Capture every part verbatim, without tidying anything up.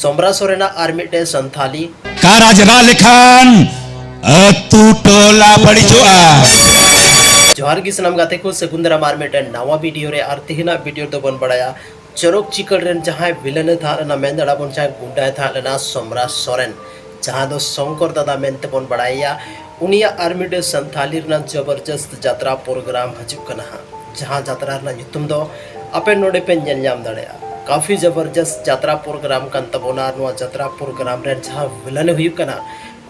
ᱥᱚᱢᱨᱟ ᱥᱚᱨᱮᱱᱟᱜ ᱟᱨ ᱢᱤᱫᱴᱮᱱ ᱥᱟᱱᱛᱷᱟᱞᱤ ᱠᱟᱨᱟᱡᱽ ᱨᱟᱜ ᱞᱮᱠᱷᱟᱱ ᱟᱹᱛᱩ ᱴᱚᱞᱟ ᱵᱟᱹᱲᱤᱡᱚᱜᱼᱟ᱾ ᱡᱚᱦᱟᱨ ᱜᱮ ᱥᱟᱱᱟᱢ ᱜᱟᱛᱮ ᱠᱚ, ᱥᱟᱹᱜᱩᱱ ᱫᱟᱨᱟᱢ ᱟᱨ ᱢᱤᱫᱴᱮᱱ ᱱᱟᱣᱟ ᱵᱷᱤᱰᱤᱭᱳ ᱨᱮ᱾ ᱟᱨ ᱛᱮᱦᱮᱧᱟᱜ ᱵᱷᱤᱰᱤᱭᱳ ᱨᱮᱫᱚ ᱵᱚᱱ ᱵᱟᱲᱟᱭᱟ ᱪᱚᱨᱚᱠ ᱪᱤᱠᱟᱹᱲ ᱨᱮᱱ ᱡᱟᱦᱟᱸᱭ ᱵᱷᱤᱞᱮᱱ ᱮ ᱛᱟᱦᱮᱸ ᱞᱮᱱᱟ, ᱢᱮᱱ ᱫᱟᱲᱮᱭᱟᱜᱼᱟ ᱵᱚᱱ ᱡᱟᱦᱟᱸᱭ ᱜᱩᱱᱰᱟᱭ ᱛᱟᱦᱮᱸ ᱞᱮᱱᱟ, ᱥᱚᱢᱨᱟ ᱥᱚᱨᱮᱱ, ᱡᱟᱦᱟᱸ ᱫᱚ ᱥᱚᱝᱠᱚᱨ ᱫᱟᱫᱟ ᱢᱮᱱᱛᱮ ᱵᱚᱱ ᱵᱟᱲᱟᱭᱮᱭᱟ, ᱩᱱᱤᱭᱟᱜ ᱟᱨ ᱢᱤᱫᱴᱮᱱ ᱥᱟᱱᱛᱷᱟᱞᱤ ᱨᱮᱱᱟᱜ ᱡᱚᱵᱚᱨᱡᱚᱥᱛ ᱡᱟᱛᱨᱟ ᱯᱨᱳᱜᱨᱟᱢ ᱦᱤᱡᱩᱜ ᱠᱟᱱᱟ ᱦᱟᱸᱜ, ᱡᱟᱦᱟᱸ ᱡᱟᱛᱨᱟ ᱨᱮᱱᱟᱜ ᱧᱩᱛᱩᱢ ᱫᱚ ᱟᱯᱮ ᱱᱚᱰᱮ ᱯᱮ ᱧᱮᱞ ᱧᱟᱢ ᱫᱟᱲᱮᱭᱟᱜᱼᱟ᱾ ᱠᱟᱯᱷᱤ ᱡᱚᱵᱚᱨᱡᱚᱥᱛ ᱡᱟᱛᱨᱟ ᱯᱨᱳᱜᱨᱟᱢ ᱠᱟᱱ ᱛᱟᱵᱚᱱᱟ᱾ ᱟᱨ ᱱᱚᱣᱟ ᱡᱟᱛᱨᱟ ᱯᱨᱳᱜᱨᱟᱢ ᱨᱮᱱ ᱡᱟᱦᱟᱸ ᱵᱷᱤᱞᱮᱱ ᱮ ᱦᱩᱭᱩᱜ ᱠᱟᱱᱟ,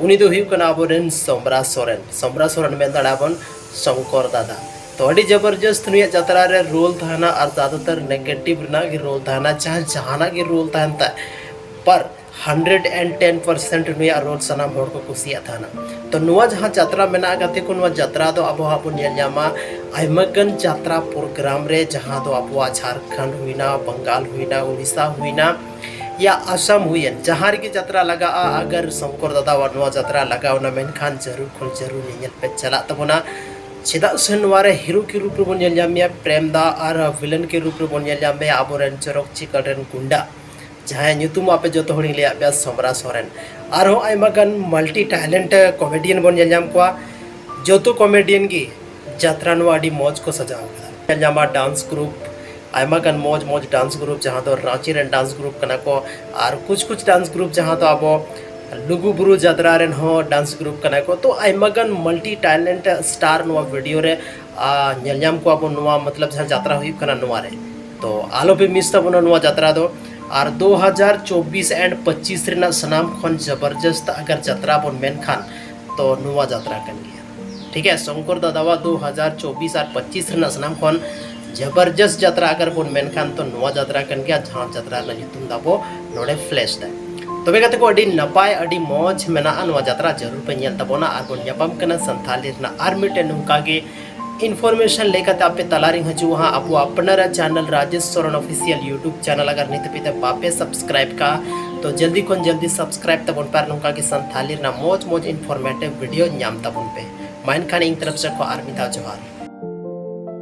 ᱩᱱᱤ ᱫᱚ ᱦᱩᱭᱩᱜ ᱠᱟᱱᱟ ᱟᱵᱚᱨᱮᱱ ᱥᱚᱢᱨᱟ ᱥᱚᱨᱮᱱ᱾ ᱥᱚᱢᱨᱟ ᱥᱚᱨᱮᱱ ᱢᱮᱱ ᱫᱟᱲᱮᱭᱟᱜᱼᱟ ᱵᱚᱱ ᱥᱚᱝᱠᱚᱨ ᱫᱟᱫᱟ᱾ ᱛᱚ ᱟᱹᱰᱤ ᱡᱚᱵᱚᱨᱡᱚᱥᱛ ᱱᱩᱭᱟᱜ ᱡᱟᱛᱨᱟ ᱨᱮ ᱨᱳᱞ ᱛᱟᱦᱮᱱᱟ, ᱟᱨ ᱡᱟᱫᱟᱛᱟᱨ ᱱᱮᱜᱮᱴᱤᱵᱷ ᱨᱮᱱᱟᱜ ᱜᱮ ᱨᱳᱞ ᱛᱟᱦᱮᱱᱟ, ᱪᱟᱦᱮ ᱡᱟᱦᱟᱱᱟᱜ ᱜᱮ ᱨᱳᱞ ᱛᱟᱦᱮᱱ ᱛᱟᱭ, ᱯᱟᱨ ᱦᱟᱱᱰᱨᱮᱰ ᱮᱱᱰ ᱴᱮᱱ ᱯᱟᱨᱥᱮᱱᱴ ᱱᱩᱭᱟᱜ ᱨᱳᱞ ᱥᱟᱱᱟᱢ ᱦᱚᱲ ᱠᱚ ᱠᱩᱥᱤᱭᱟᱜ ᱛᱟᱦᱮᱱᱟ᱾ ᱛᱚ ᱱᱚᱣᱟ ᱡᱟᱦᱟᱸ ᱡᱟᱛᱨᱟ ᱢᱮᱱᱟᱜᱼᱟ ᱜᱟᱛᱮ ᱠᱚ, ᱱᱚᱣᱟ ᱡᱟᱛᱨᱟ ᱫᱚ ᱟᱵᱚ ᱦᱟᱸᱜ ᱵᱚᱱ ᱧᱮᱞ ᱧᱟᱢᱟ ᱟᱭᱢᱟ ᱜᱟᱱ ᱡᱟᱛᱨᱟ ᱯᱨᱳᱜᱨᱟᱢ ᱨᱮ, ᱡᱟᱦᱟᱸ ᱫᱚ ᱟᱵᱚᱣᱟᱜ ᱡᱷᱟᱲᱠᱷᱚᱸᱰ ᱦᱩᱭᱱᱟ, ᱵᱟᱝᱜᱟᱞ ᱦᱩᱭᱱᱟ, ᱩᱲᱤᱥᱥᱟ ᱦᱩᱭᱱᱟ, ᱭᱟ ᱟᱥᱟᱢ ᱦᱩᱭᱮᱱ, ᱡᱟᱦᱟᱸ ᱨᱮᱜᱮ ᱡᱟᱛᱨᱟ ᱞᱟᱜᱟᱜᱼᱟ, ᱟᱜᱟᱨ ᱥᱚᱝᱠᱚᱨ ᱫᱟᱫᱟᱣᱟᱜ ᱱᱚᱣᱟ ᱡᱟᱛᱨᱟ ᱞᱟᱜᱟᱣ ᱮᱱᱟ, ᱢᱮᱱᱠᱷᱟᱱ ᱡᱟᱹᱨᱩᱲ ᱠᱷᱚᱱ ᱡᱟᱹᱨᱩᱲ ᱧᱮᱧᱮᱞ ᱯᱮ ᱪᱟᱞᱟᱜ ᱛᱟᱵᱚᱱᱟ᱾ ᱪᱮᱫᱟᱜ ᱥᱮ ᱱᱚᱣᱟ ᱨᱮ ᱦᱤᱨᱳ ᱠᱤ ᱨᱩᱯ ᱨᱮᱵᱚᱱ ᱧᱮᱞ ᱧᱟᱢᱮᱭᱟ ᱯᱨᱮᱢ ᱫᱟ, ᱟᱨ ᱵᱷᱤᱞᱮᱱ ᱠᱤ ᱨᱩᱯ ᱨᱮᱵᱚᱱ ᱧᱮᱞ ᱧᱟᱢᱮᱭᱟ ᱟᱵᱚᱨᱮᱱ ᱪᱚᱨᱚᱠ ᱪᱤᱠᱟᱹᱲ ᱨᱮᱱ ᱜᱩᱱᱰᱟ, ᱡᱟᱦᱟᱸᱭᱟᱜ ᱧᱩᱛᱩᱢ ᱟᱯᱮ ᱡᱚᱛᱚ ᱦᱚᱲᱤᱧ ᱞᱟᱹᱭᱟᱫ ᱯᱮᱭᱟ, ᱥᱚᱢᱨᱟ ᱥᱚᱨᱮᱱ᱾ ᱟᱨᱦᱚᱸ ᱟᱭᱢᱟ ᱜᱟᱱ ᱢᱟᱞᱴᱤ ᱴᱮᱞᱮᱱᱴ ᱠᱚᱢᱮᱰᱤᱭᱟᱱ ᱵᱚᱱ ᱧᱮᱞ ᱧᱟᱢ ᱠᱚᱣᱟ᱾ ᱡᱚᱛᱚ ᱠᱚᱢᱮᱰᱤᱭᱟᱱ ᱜᱮ ᱡᱟᱛᱨᱟ ᱱᱚᱣᱟ ᱟᱹᱰᱤ ᱢᱚᱡᱽ ᱠᱚ ᱥᱟᱡᱟᱣ ᱠᱟᱫᱟ᱾ ᱧᱮᱞ ᱧᱟᱢᱟ ᱰᱟᱱᱥ ᱜᱨᱩᱯ, ᱟᱭᱢᱟ ᱜᱟᱱ ᱢᱚᱡᱽ ᱢᱚᱡᱽ ᱰᱟᱱᱥ ᱜᱨᱩᱯ, ᱡᱟᱦᱟᱸ ᱫᱚ ᱨᱟᱸᱪᱤ ᱨᱮᱱ ᱰᱟᱱᱥ ᱜᱨᱩᱯ ᱠᱟᱱᱟ ᱠᱚ, ᱟᱨ ᱠᱩᱪ ᱠᱩᱪ ᱰᱟᱱᱥ ᱜᱨᱩᱯ ᱡᱟᱦᱟᱸ ᱫᱚ ᱟᱵᱚ ᱞᱩᱜᱩ ᱵᱩᱨᱩ ᱡᱟᱛᱨᱟ ᱨᱮᱱ ᱦᱚᱸ ᱰᱟᱱᱥ ᱜᱨᱩᱯ ᱠᱟᱱᱟ ᱠᱚ᱾ ᱛᱚ ᱟᱭᱢᱟ ᱜᱟᱱ ᱢᱟᱞᱴᱤ ᱴᱮᱞᱮᱱᱴ ᱥᱴᱟᱨ ᱱᱚᱣᱟ ᱵᱷᱤᱰᱤᱭᱳ ᱨᱮ ᱟᱨ ᱧᱮᱞ ᱧᱟᱢ ᱠᱚᱣᱟ ᱵᱚᱱ ᱱᱚᱣᱟ, ᱢᱚᱛᱞᱚᱵ, ᱡᱟᱦᱟᱸ ᱡᱟᱛᱨᱟ ᱦᱩᱭᱩᱜ ᱠᱟᱱᱟ ᱱᱚᱣᱟ ᱨᱮ᱾ ᱛᱚ ᱟᱞᱚ ᱯᱮ ᱢᱤᱥ ᱛᱟᱵᱚᱱᱟ ᱱᱚᱣᱟ ᱡᱟᱛᱨᱟ ᱫᱚ᱾ ᱟᱨ ᱫᱩ ᱦᱟᱡᱟᱨ ᱪᱚᱵᱵᱤᱥ ᱮᱱᱰ ᱯᱚᱸᱪᱤᱥ ᱨᱮᱱᱟᱜ ᱥᱟᱱᱟᱢ ᱠᱷᱚᱱ ᱡᱚᱵᱚᱨᱡᱚᱥᱛ ᱟᱜᱟᱨ ᱡᱟᱛᱨᱟ ᱵᱚᱱ ᱢᱮᱱᱠᱷᱟᱱ, ᱛᱚ ᱱᱚᱣᱟ ᱡᱟᱛᱨᱟ ᱠᱟᱱ ᱜᱮᱭᱟ᱾ ᱴᱷᱤᱠ ᱜᱮᱭᱟ, ᱥᱚᱝᱠᱚᱨ ᱫᱟᱫᱟᱣᱟᱜ ᱫᱩ ᱦᱟᱡᱟᱨ ᱪᱚᱵᱵᱤᱥ ᱟᱨ ᱯᱚᱸᱪᱤᱥ ᱨᱮᱱᱟᱜ ᱥᱟᱱᱟᱢ ᱠᱷᱚᱱ ᱡᱚᱵᱚᱨᱡᱚᱥᱛ ᱡᱟᱛᱨᱟ ᱟᱜᱟᱨ ᱵᱚᱱ ᱢᱮᱱᱠᱷᱟᱱ, ᱛᱚ ᱱᱚᱣᱟ ᱡᱟᱛᱨᱟ ᱠᱟᱱ ᱜᱮᱭᱟ, ᱡᱟᱦᱟᱸ ᱡᱟᱛᱨᱟ ᱨᱮᱱᱟᱜ ᱧᱩᱛᱩᱢ ᱫᱚ ᱟᱵᱚ ᱱᱚᱰᱮ ᱯᱷᱞᱮᱥ ᱫᱟ᱾ ᱛᱚᱵᱮ ᱜᱟᱛᱮ ᱠᱚ, ᱟᱹᱰᱤ ᱱᱟᱯᱟᱭ, ᱟᱹᱰᱤ ᱢᱚᱡᱽ ᱢᱮᱱᱟᱜᱼᱟ, ᱱᱚᱣᱟ ᱡᱟᱛᱨᱟ ᱡᱟᱹᱨᱩᱲ ᱯᱮ ᱧᱮᱞ ᱛᱟᱵᱚᱱᱟ᱾ ᱟᱨ ᱵᱚᱱ ᱧᱟᱯᱟᱢ ᱠᱟᱱᱟ ᱥᱟᱱᱛᱷᱟᱞᱤ ᱨᱮᱱᱟᱜ ᱟᱨ ᱢᱤᱫᱴᱮᱱ ᱱᱚᱝᱠᱟ ᱜᱮ ᱤᱱᱯᱷᱚᱨᱢᱮᱥᱚᱱ ᱞᱟᱹᱭ ᱠᱟᱛᱮ ᱟᱯᱮ ᱛᱟᱞᱟᱨᱤᱧ ᱦᱤᱡᱩᱜᱼᱟ ᱦᱟᱸᱜ ᱟᱵᱚ ᱟᱯᱱᱟᱨᱟᱜ channel Rajesh Soren official YouTube channel. ᱟᱜᱟᱨ ᱱᱤᱛ ᱦᱟᱹᱵᱤᱡ ᱛᱮ ᱵᱟᱯᱮ ᱥᱟᱵᱥᱠᱨᱟᱭᱤᱵ ᱠᱟᱜᱼᱟ, ᱛᱚ ᱡᱚᱞᱫᱤ ᱠᱷᱚᱱ ᱡᱚᱞᱫᱤ ᱥᱟᱵᱥᱠᱨᱟᱭᱤᱵ ᱛᱟᱵᱚᱱ ᱯᱮ ᱟᱨ ᱱᱚᱝᱠᱟ ᱜᱮ ᱥᱟᱱᱛᱷᱟᱞᱤ ᱨᱮᱱᱟᱜ ᱢᱚᱡᱽ ᱢᱚᱡᱽ ᱤᱱᱯᱷᱚᱨᱢᱮᱴᱤᱵᱷ ᱵᱷᱤᱰᱤᱭᱳ ᱧᱟᱢ ᱛᱟᱵᱚᱱ ᱯᱮ᱾ ᱢᱟ ᱮᱱᱠᱷᱟᱱ ᱤᱧ ᱛᱚᱨᱚᱯ ᱥᱮᱫ ᱠᱷᱚᱱ ᱟᱨ ᱢᱤᱫ ᱫᱷᱟᱣ ᱡᱚᱦᱟᱨ᱾